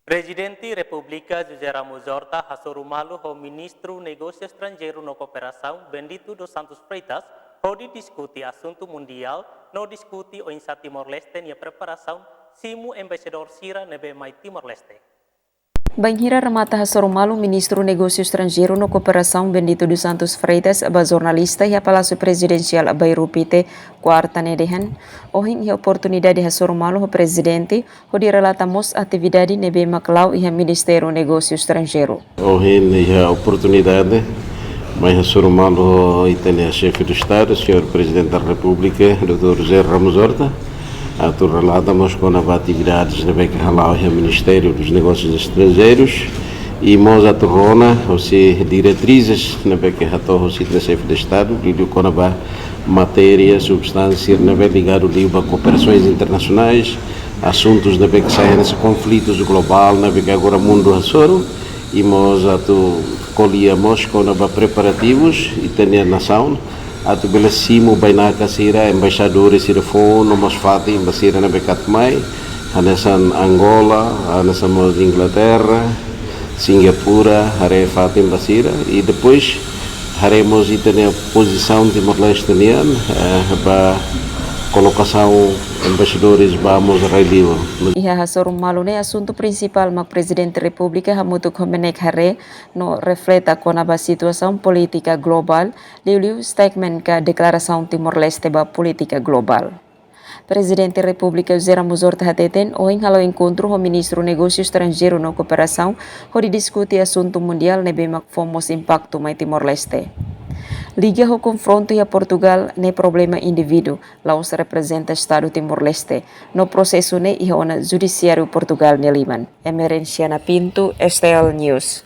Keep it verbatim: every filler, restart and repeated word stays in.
Prezidente Repúblika José Ramos Horta hasoru malu ho Ministru Negósiu Estranjeiru no Kooperasaun Bendito dos Santos Freitas hodi diskute asuntu mundiál no diskute oinsá Timor-Leste nia preparasaun simu embaixadór sira ne'ebé mai Timor-Leste. Bainhira remata hasoru malu, Ministru Negósiu Estranjeiru no Kooperasaun Bendito dos Santos Freitas ba jornalista iha Palásiu Prezidensiál Bairru Pite, kuarta ne'e dehan, ohin iha oportunidade hasoru malu ho Prezidente hodi relata mós atividade ne'ebé mak la'o iha Ministériu Negósiu Estranjeiru. Ohin iha oportunidade mai hasoru malu ho ita-nia Xefe do Estadu, Señór Prezidente da Repúblika, doutór José Ramos Horta, atu relata mós kona-ba atividades ne'ebé ke hala'o iha Ministériu dos Negósius Estranjeirus, i mós atu rona hosi diretrizes ne'ebé ke hato'o hosi ita-nia Xefe do Estadu, liuliu kona-ba matéria, substánsia ne'ebé ligadu liu ba kooperasoens internasionais, asuntus ne'ebé ke sai hanesan konflitus globál ne'ebé ke agora mundu hasoru, i mós atu ko'alia mós kona-ba preparativus ita-nia nasaun atu bele simu bainaka sira, embaixadores sira foun no mós fatin ba sira ne'ebé ke atu mai, hanesan Angola, hanesan mós Inglaterra, Singapura, haree fatin ba sira, i depois haree mós ita-nia pozisaun Timor-Leste nian, eh, ba kolokasaun embaixadores ba mós rai-liur. Iha hasoru malu ne'e asuntu prinsipál mak Prezidente Repúblika hamutuk ho MNEK haree no refleta kona-ba situasaun polítika globál, liuliu statement ka deklarasaun Timor-Leste ba polítika globál. Prezidente Repúblika José Ramos Horta hateten, ohin hala'o enkontru ho Ministru Negósiu Estranjeiru no Kooperasaun, hodi diskute asuntu mundiál ne'ebé mak fó mós impaktu mai Timor-Leste. Liga ho konfrontu iha Portugál, ne'e problema indivíduu, la'ós reprezenta Estadu Timor-Leste, no prosesu ne'e iha ona Judisiáriu Portugál nia liman. Emerenciana Pinto, S T L News.